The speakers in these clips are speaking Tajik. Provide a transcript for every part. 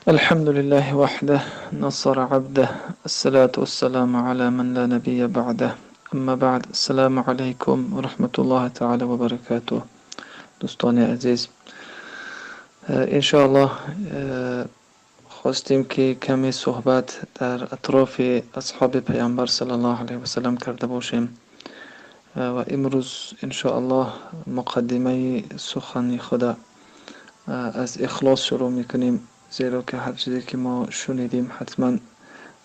الحمد لله وحده نصر عبده الصلاة والسلام على من لا نبي بعده اما بعد السلام علیکم و رحمة الله تعالی و برکاته. دوستان عزیز، انشاءالله خواستیم که کمی صحبت در اطراف اصحاب پیامبر صلی الله علیه و سلم کرده باشیم و امروز انشاءالله مقدمه سخن خود از اخلاص شروع میکنیم، زیرا که هر چیزی که ما شنیدیم حتما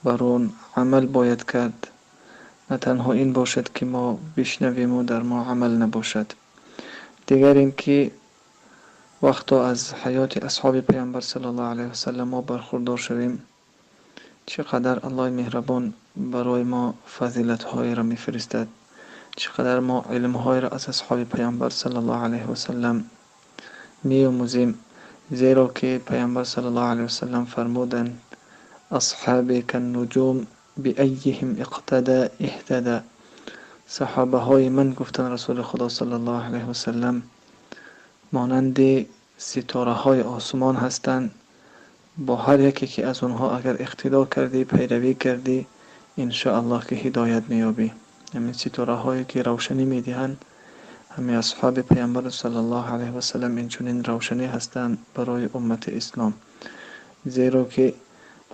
بر آن عمل باید کرد، نه تنها این باشد که ما بشنویم و در ما عمل نباشد. دیگر اینکه وقتا از حیات اصحاب پیامبر صلی الله علیه و سلم ما برخوردار شویم، چقدر الله مهربان برای ما فضیلت های را میفرستد، چقدر ما علم های را از اصحاب پیامبر صلی الله علیه و سلم میآموزیم، زیرا که پیامبر صلی الله علیه و سلم فرمودند: اصحابی کالنجوم بأیهم اقتدى اهتدى. صحابه های من، گفتن رسول خدا صلی الله علیه و سلم، مانند ستاره های آسمان هستند، با هر یکی که از آنها اگر اقتدا کردی، پیروی کردی، انشاءالله که هدایت میابی. همین ستاره هایی که روشنی میدهند، همین اصحاب پیامبر صلی الله علیه و سلم این چنین روشنی هستند برای امت اسلام، زیرا که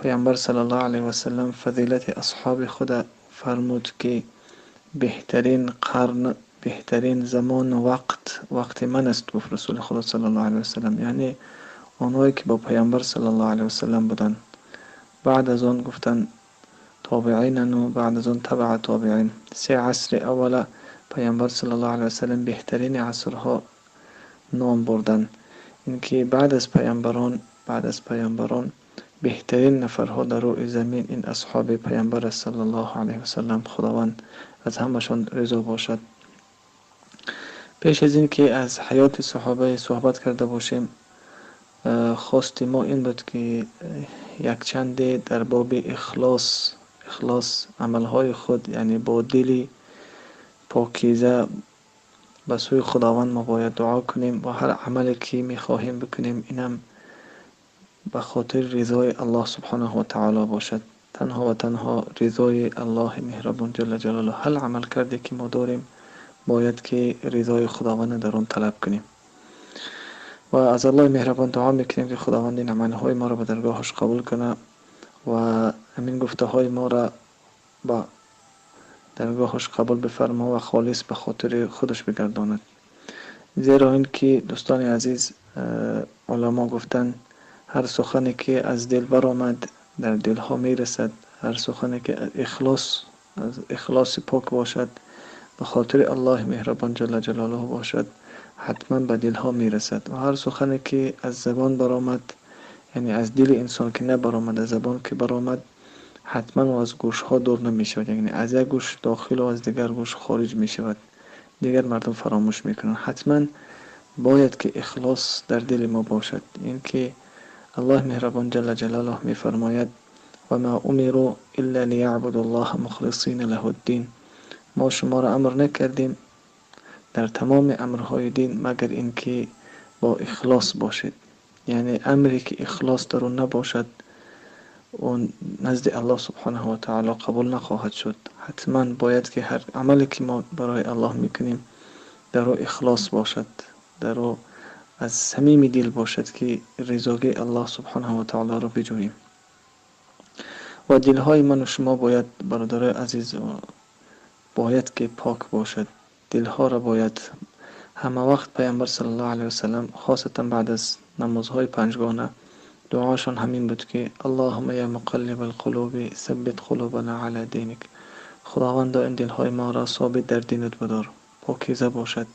پیامبر صلی الله علیه و سلم فضیلت اصحاب خود فرمود که بهترین قرن، بهترین زمان و وقت، وقت من است، گفت رسول خدا صلی الله علیه و سلم. یعنی آنهایی که با پیامبر صلی الله علیه و سلم بودند، بعد از آن گفتن تابعین و بعد از آن تبع تابعین. سه عصر اول پیامبر صلی الله علیه و سلم بهترین عصرها نام بردن. اینکه بعد از پیامبران بهترین نفرها در روی زمین این اصحاب پیامبر صلی الله علیه و سلم، خداوند از همشان رضا باشد. پیش از اینکه از حیات صحابه صحبت کرده باشیم، خواست ما این بود که یک چند در باب اخلاص، اخلاص عملهای خود، یعنی با دل پاکیزه به سوی خداوند ما باید دعا کنیم و هر عملی که میخواهیم بکنیم اینم به خاطر رضای الله سبحانه و تعالی باشد، تنها و تنها رضای الله مهربان جل جلاله. هر عمل کرده که ما داریم باید که رضای خداوند در آن طلب کنیم و از الله مهربان دعا میکنیم که خداوند این عملهای ما را به درگاهش قبول کنه و همین گفته های ما را با درگاهش قبول بفرما و خالص به خاطر خودش بگرداند. زیرا اینکه دوستان عزیز، علما گفتن هر سخنی که از دل برآمد در دلها میرسد، هر سخنی که اخلاص از اخلاص پاک باشد، به خاطر الله مهربان جل جلاله باشد، حتما به دلها میرسد. و هر سخنی که از زبان برآمد، یعنی از دل انسان که نبرآمد، از زبان که برآمد، حتما از گوش ها دور نمی شود، یعنی از یک گوش داخل و از دیگر گوش خارج می شود، دیگر مردم فراموش میکنن. حتما باید که اخلاص در دل ما باشد. اینکه الله مهربان جل جلاله میفرماید: و ما امروا الا لیعبدوا الله مخلصین له الدین. ما شما را امر نکردیم در تمام امرهای دین مگر اینکه با اخلاص باشید. یعنی امری که اخلاص در آن نباشد، اون نزد الله سبحانه و تعالی قبول نخواهد شد. حتما باید که هر عملی که ما برای الله میکنیم در او اخلاص باشد، در او از صمیم دل باشد که رضاگی الله سبحانه و تعالی را بجوییم. و دلهای من و شما باید، برادرای عزیز، باید که پاک باشد. دلها را باید همه وقت، پیامبر صلی الله علیه و سلم خاصتا بعد از نمازهای پنجگانه دعاشان همین بود که اللهم یا مقلب القلوب ثبت قلوبنا علی دینک. خداوند این دلهای ما را ثابت در دینت بدار، پاکیزه باشد،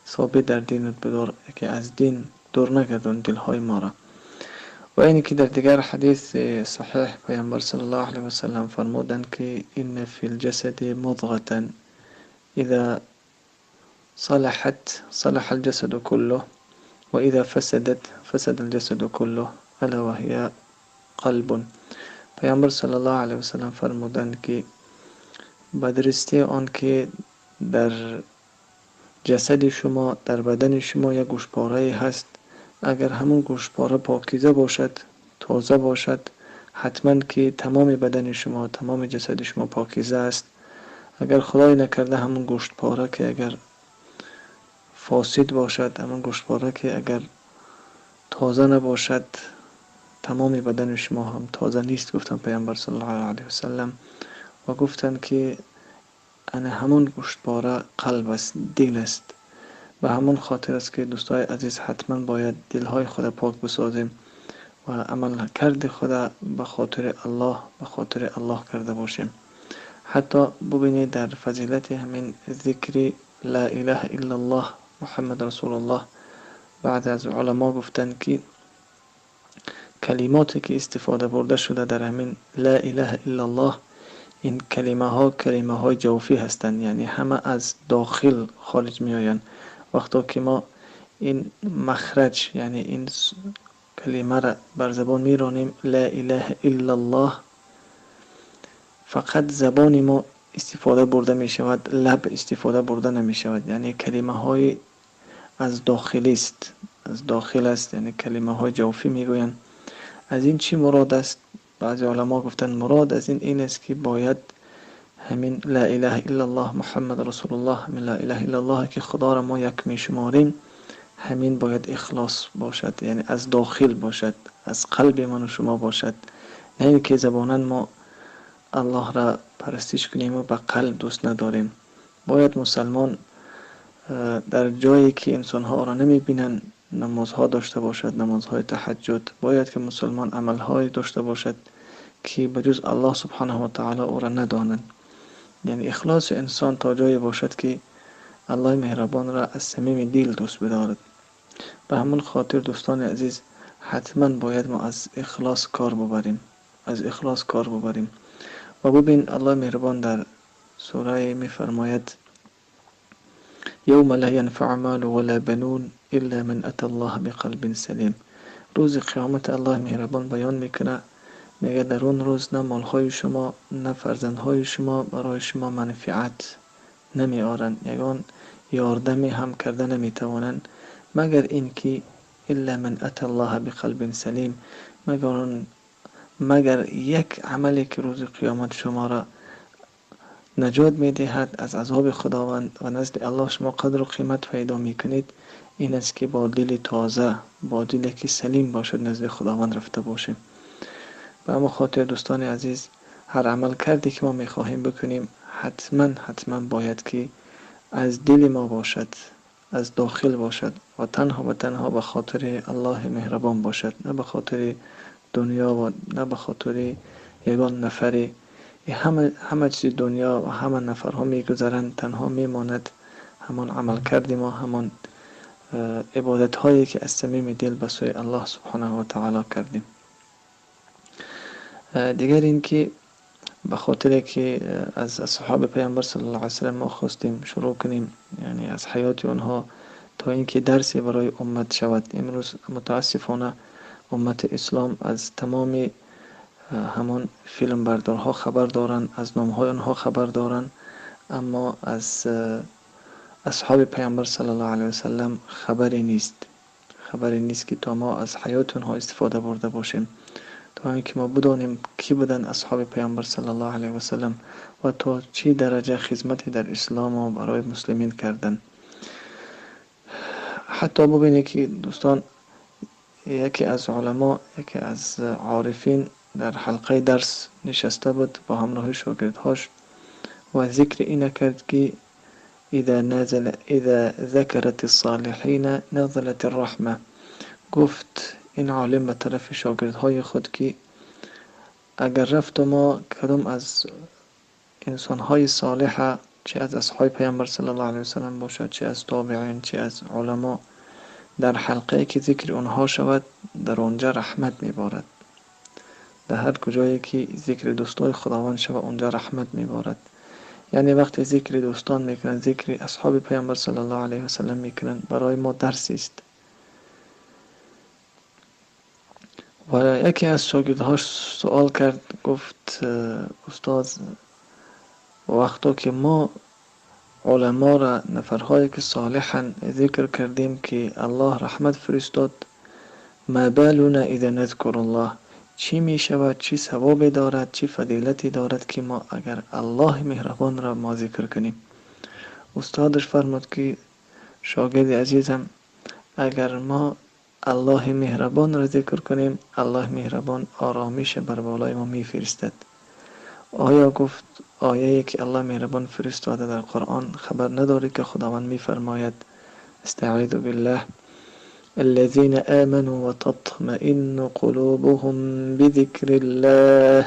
ثابت در دینت بدار که از دین دور نگردان دلهای ما را. و اینی که در دیگر حدیث صحیح پیامبر صلی الله علیه و سلم فرمودند که ان فی الجسد مضغة اذا صلحت صلح الجسد كله وإذا فسدت فسد الجسد كله الا وهي قلب. پیامبر صلی الله علیه و سلم فرمودند که به درستی آن که در جسد شما، در بدن شما یک گوشپاره هست، اگر همون گوشپاره پاکیزه باشد، тоза бошад, ҳатман ки тамоми бадани шумо, тамоми ҷасади шумо покиза аст. Агар худое накарда ҳамон гӯштпора ки агар фосид бошад, ҳамон гӯштпора ки агар тоза набошад, тамоми бадани шумо ҳам тоза нест, гуфтанд Паёмбар саллаллоҳу алайҳи васаллам. Ва гуфтанд ки ана ҳамон гӯштпора қалб аст, дил аст. Ба ҳамон хотир аст ки дӯстои азиз, ҳатман бояд дилҳои худро пок бисозем ва амалкарди худро ба хотири Аллоҳ, ба хотири Аллоҳ карда бошем. Ҳатто бубинед, дар фазилати ҳамин зикри ла илаҳа иллаллоҳ Муҳаммад расулуллоҳ баъзе аз уламо гуфтанд ки калимоте ки истифода бурда шуда дар ҳамин ла илаҳа иллаллоҳ, ин калимаҳо калимаҳои ҷавфӣ ҳастанд, яъне ҳама аз дохил хориҷ меоянд. Вақто ки мо ин махраҷ, яъне ин калимаро бар забон меронем, ла илаҳа иллаллоҳ, фақат забони мо истифода бурда мешавад, лаб истифода бурда намешавад. Яъне калимаҳои аз дохилист, аз дохил аст, яъне калимаҳои ҷавфӣ мегӯянд. Аз ин чӣ мурод аст? Баъзе уламо гуфтанд, мурод аз ин аст ки бояд ҳамин ла илаҳа иллаллоҳ Муҳаммад расулуллоҳ, ҳамин ла илаҳа иллаллоҳ ки Худоро мо як мешуморем, ҳамин бояд ихлос бошад, яъне аз дохил бошад, аз қалби ману шумо бошад, на ин ки забонан мо Аллоҳро парастиш кунем ва ба қалб дӯст надорем. Бояд мусалмон дар ҷое ки инсонҳо ӯро намебинанд намозҳо дошта бошад, намозҳои таҳаҷҷуд. Бояд ки мусалмон амалҳое дошта бошад ки ба ҷуз Аллоҳ субҳанаҳу ва таъоло ӯро надонанд. Яъне ихлоси инсон то ҷое бошад ки Аллоҳи меҳрабонро аз самими дил дӯст бидорад. Ба ҳамон хотир, дӯстони азиз, ҳатман бояд мо аз ихлос кор бубарем, аз ихлос кор бубарем. Ва бубин, Аллоҳи меҳрабон дар сурае мефармояд: یوم لا ینفع مال ولا بنون الا من اتى الله بقلب سلیم. روز قیامت الله مهربان بیان میکنه، میگه در اون روز نه مالهای شما نه فرزندهای شما برای شما منفعت نمیآرند، یگان یاردمی هم کرده نمیتوانند، مگر اینکه الا من اتى الله بقلب سلیم، مگر یک عملی که روز قیامت شما را نجات میدهد از عذاب خداوند و نزد الله شما قدر و قیمت پیدا میکنید، این است که با دل تازه، با دلی که سلیم باشد نزد خداوند رفته باشیم. به همین خاطر دوستان عزیز، هر عمل کردی که ما میخواهیم بکنیم حتما باید که از دل ما باشد، از داخل باشد و تنها و تنها به خاطر الله مهربان باشد، نه به خاطر دنیا و نه به خاطر یگان نفری. همه چیز دنیا و همه نفرها میگذرند، تنها میماند همان عمل کرد ما، همان عبادت هایی که از صمیم دل به سوی الله سبحانه و تعالی کردیم. دیگر این که به خاطر که از اصحاب پیامبر صلی الله علیه و سلم ما خواستیم شروع کنیم، یعنی از حیات آنها تا اینکه درسی برای امت شود. امروز متاسفانه امت اسلام از تمام همان فیلم بردارها خبر دارند، از نامهای آنها خبر دارند، اما از اصحاب پیامبر صلی الله علیه و سلم خبری نیست. خبری نیست که تا ما از حیات آنها استفاده برده باشیم، تا اینکه ما بدانیم کی بودند اصحاب پیامبر صلی الله علیه و سلم و تا چه درجه خدمتی در اسلام و برای مسلمین کردند. حتی ببینید که دوستان، یکی از علما، یکی از عارفین در حلقه درس نشسته بود با همراه شاگردهاش و ذکر این کرد که اذا ذکرت الصالحین نزلت الرحمه. گفت این عالم به طرف شاگردهای خود که اگر رفت ما کدام از انسانهای صالح، چه از اصحاب پیامبر صلی الله علیه و سلم باشد، چه از تابعین، چه از علما، در حلقه که ذکر آنها شود در آنجا رحمت میبارد. در هر کجایی که ذکر دوستای خداوند شود آنجا رحمت میبارد. یعنی وقتی ذکر دوستان میکنند، ذکر اصحاب پیامبر صلی الله علیه و سلم میکنند، برای ما درسی است. و یکی از شاگردهاش سوال کرد، گفت استاد، وقتا که ما علما را، نفرهایی که صالحا ذکر کردیم که الله رحمت فرستاد، ما بالنا اذا نذکر الله، Чӣ мешавад, чӣ савобе дорад, чӣ фазилате дорад, ки мо агар Аллоҳи меҳрабонро мо зикр кунем? Устодаш фармуд, ки шогирди азизам, агар мо Аллоҳи меҳрабонро зикр кунем, Аллоҳи меҳрабон оромиш бар болои мо мефиристад. Оё, гуфт, ояе ки Аллоҳ меҳрабон фиристода дар Қуръон хабар надорӣ, ки Худованд мефармояд: استعیذ بالله الذين آمنوا وتطمئن قلوبهم بذكر الله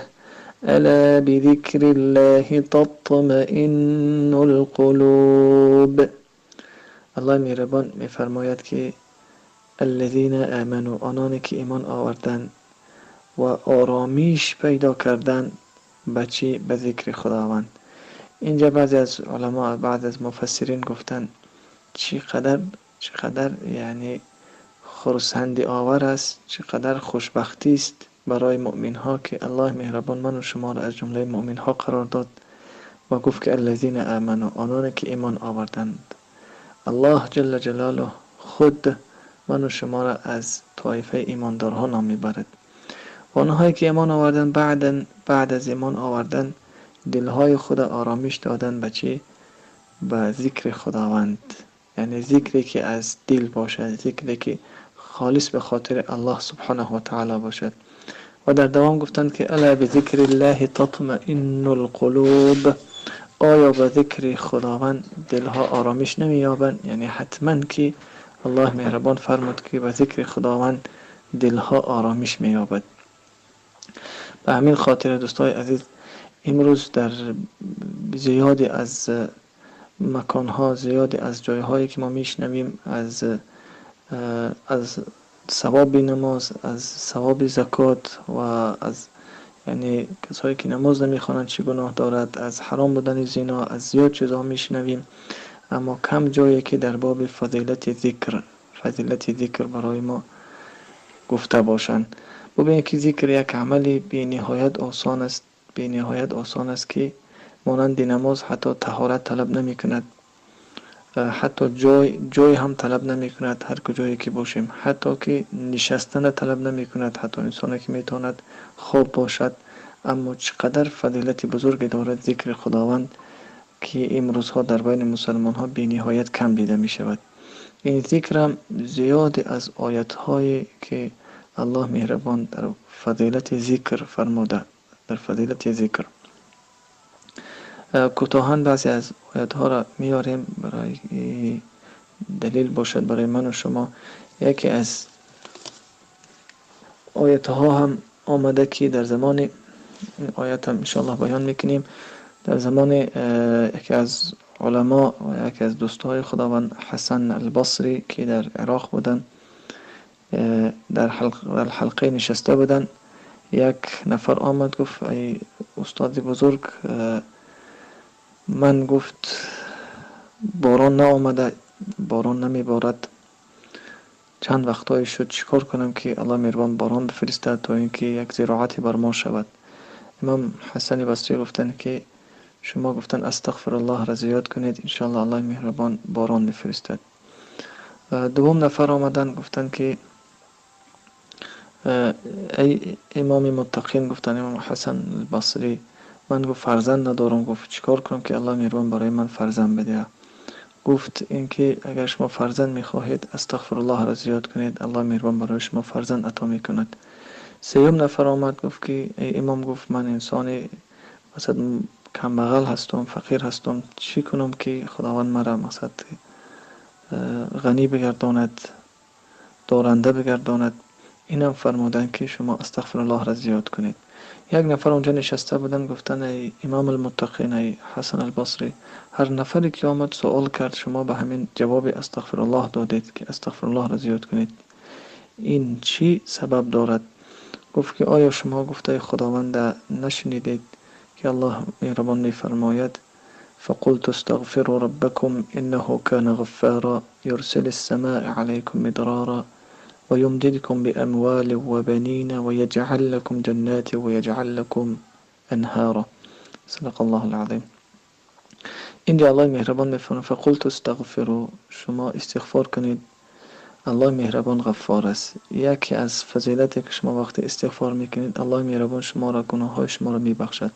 ألا بذكر الله تطمئن القلوب. الله مهربان میفرماید که الذین آمنوا، آنانی که ایمان آوردند و آرامیش پیدا کردند به چی؟ به ذکر خداوند. اینجا بعضی از علما، بعضی از مفسرین گفتند چقدر یعنی خرسندی آور است، چقدر خوشبختی است برای مؤمن ها که الله مهربان من و شما را از جمله مؤمن ها قرار داد و گفت که الذین آمنوا، آنانی که ایمان آوردند. الله جل جلاله خود من و شما را از طایفه ایماندارها نام میبرد. و آنهایی که ایمان آوردن، بعد از ایمان آوردن دلهای خود آرامش دادن به چی؟ به ذکر خداوند. یعنی ذکری که از دل باشد، ذکری که خالص به خاطر الله سبحانه و تعالی باشد. و در دوام گفتند که الا بذکر الله تطمئن القلوب. آیا به ذکر خداوند دلها آرامش نمییابند؟ یعنی حتما که الله مهربان فرمود که به ذکر خداوند دلها آرامش مییابد. به همین خاطر دوستای عزیز، امروز در زیادی از مکانها، زیادی از جایهایی که ما میشنویم از ثواب نماز، از ثواب زکات و از یعنی کسایی که نماز نمیخوانند چی گناه دارد، از حرام بودن زنا، از زیاد چیزها میشنویم، اما کم جایی که در باب فضیلت ذکر برای ما گفته باشند. ببینید که ذکر یک عمل بی نهایت آسان است، بی نهایت آسان است که مانند نماز حتی طهارت طلب نمی کند، حتی جای هم طلب نمی کند، هر کجایی که باشیم، حتی که نشستن طلب نمی کند، حتی انسانی که می تواند خواب باشد. اما چقدر فضیلت بزرگی دارد ذکر خداوند که امروزها در بین مسلمان ها بی نهایت کم دیده می شود. این ذکر هم زیاد از آیت هایی که الله مهربان در فضیلت ذکر فرموده، در فضیلت ذکر. کوتاهاً بعضی از آیت ها را میاریم برای دلیل باشد برای من و شما. یکی از آیت ها هم آمده که در زمان این آیت هم انشاءالله بیان میکنیم، در زمان یکی از علما و یکی از دوستای خداوند حسن البصری که در عراق بودن، در حلقه نشسته بودن، یک نفر آمد گفت ای استاد بزرگ، من گفت باران نآمده، باران نمیبارد، چند وقتایی شد، چیکار کنم که الله مهربان باران بفرستد تا اینکه یک زراعتی بر ما شود؟ امام حسن بصری گفتند که شما گفتن استغفر الله را زیاد کنید، انشاءالله الله مهربان باران میفرستد. دوم نفر آمدن گفتند که ای امام متقین، گفتن امام حسن البصری، من گفت فرزند ندارم، گفت چیکار کنم که الله مهربان برای من فرزند بده؟ گفت اینکه اگر شما فرزند میخواهید استغفر الله را زیاد کنید، الله مهربان برای شما فرزند عطا میکند. سوم نفر آمد گفت که ای امام، گفت من انسان مثلا کمبغل هستم، فقیر هستم، چی کنم که خداوند مرا مثلا غنی بگرداند، دارنده بگرداند؟ اینم فرمودن که شما استغفر الله را زیاد کنید. یک نفر اونجا نشسته بودن، گفتن ای امام المتقین، ای حسن البصری، هر نفری که آمد سوال کرد شما به همین جواب استغفر الله دادید که استغفر الله را زیاد کنید، این چی سبب دارد؟ گفت که آیا شما گفته خداوند نشنیدید که الله مهربان میفرماید فقلت استغفروا ربكم انه كان غفارا يرسل السماء عليكم مدرارا ويمددكم بأموال وبنين ويجعل لكم جنات ويجعل لكم أنهارا. صدق الله العظیم. اینجا الله مهربان میفرماید فقلت استغفروا، شما استغفار کنید، Аллоҳ меҳрабон ғаффор аст. Яке аз фазилате ки шумо вақте истиғфор мекунед, Аллоҳ меҳрабон шуморо гуноҳҳои шуморо мебахшад.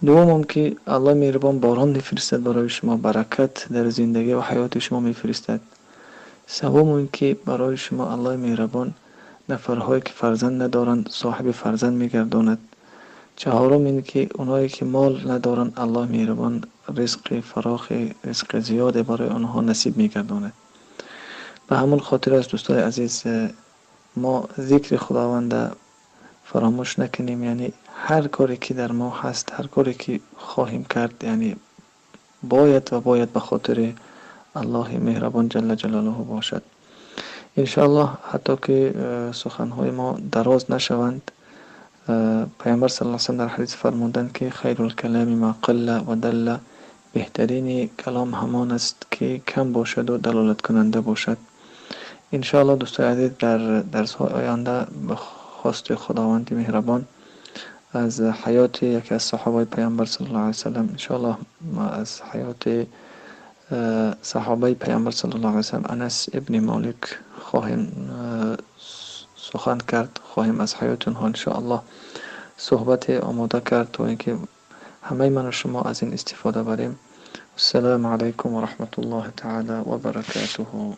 Дуввумом ки Аллоҳ меҳрабон борон мефиристад барои шумо, баракат дар зиндагӣ ва ҳаёти шумо мефиристад. Севум ин ки барои шумо Аллоҳ меҳрабон нафарҳое ки фарзанд надоранд, соҳиби фарзанд мегардонад. Чаҳорум ин ки онҳое ки мол надоранд, Аллоҳ меҳрабон ризқи фарохи, ризқи зиёде барои онҳо насиб мегардонад. Ба ҳамон хотир аст, дӯстои азиз, мо зикри Худованда фаромӯш накунем, яъне ҳар коре ки дар мо ҳаст, ҳар коре ки хоҳем кард, яъне бояд ва бояд ба хотири Аллоҳи меҳрабон ҷалла ҷалолаҳу бошад. Иншоаллоҳ, ҳатто ки суханҳои мо дароз нашаванд, Паёмбар саллаллоҳу алайҳи васаллам дар ҳадис фармуданд, ки хайрул калами ма қалла ва далла, беҳтарини калом ҳамон аст ки кам бошаду далолаткунанда бошад. Иншоаллоҳ, дӯстои азиз, дар дарсҳои оянда ба хости Худованди меҳрабон аз ҳаёти яке аз саҳобаи Паёмбар саллаллоҳу алайҳи васаллам, иншоаллоҳ аз ҳаёти саҳобаи Паёмбар саллаллоҳу алайҳи васаллам Анас ибни Молик хоҳем сухан кард, хоҳем аз ҳаёти онҳо иншоаллоҳ суҳбате омода кард, то ин ки ҳамаи ману шумо аз ин истифода барем. Ассалому алайкум ва раҳматуллоҳи таъала ва баракатуҳу.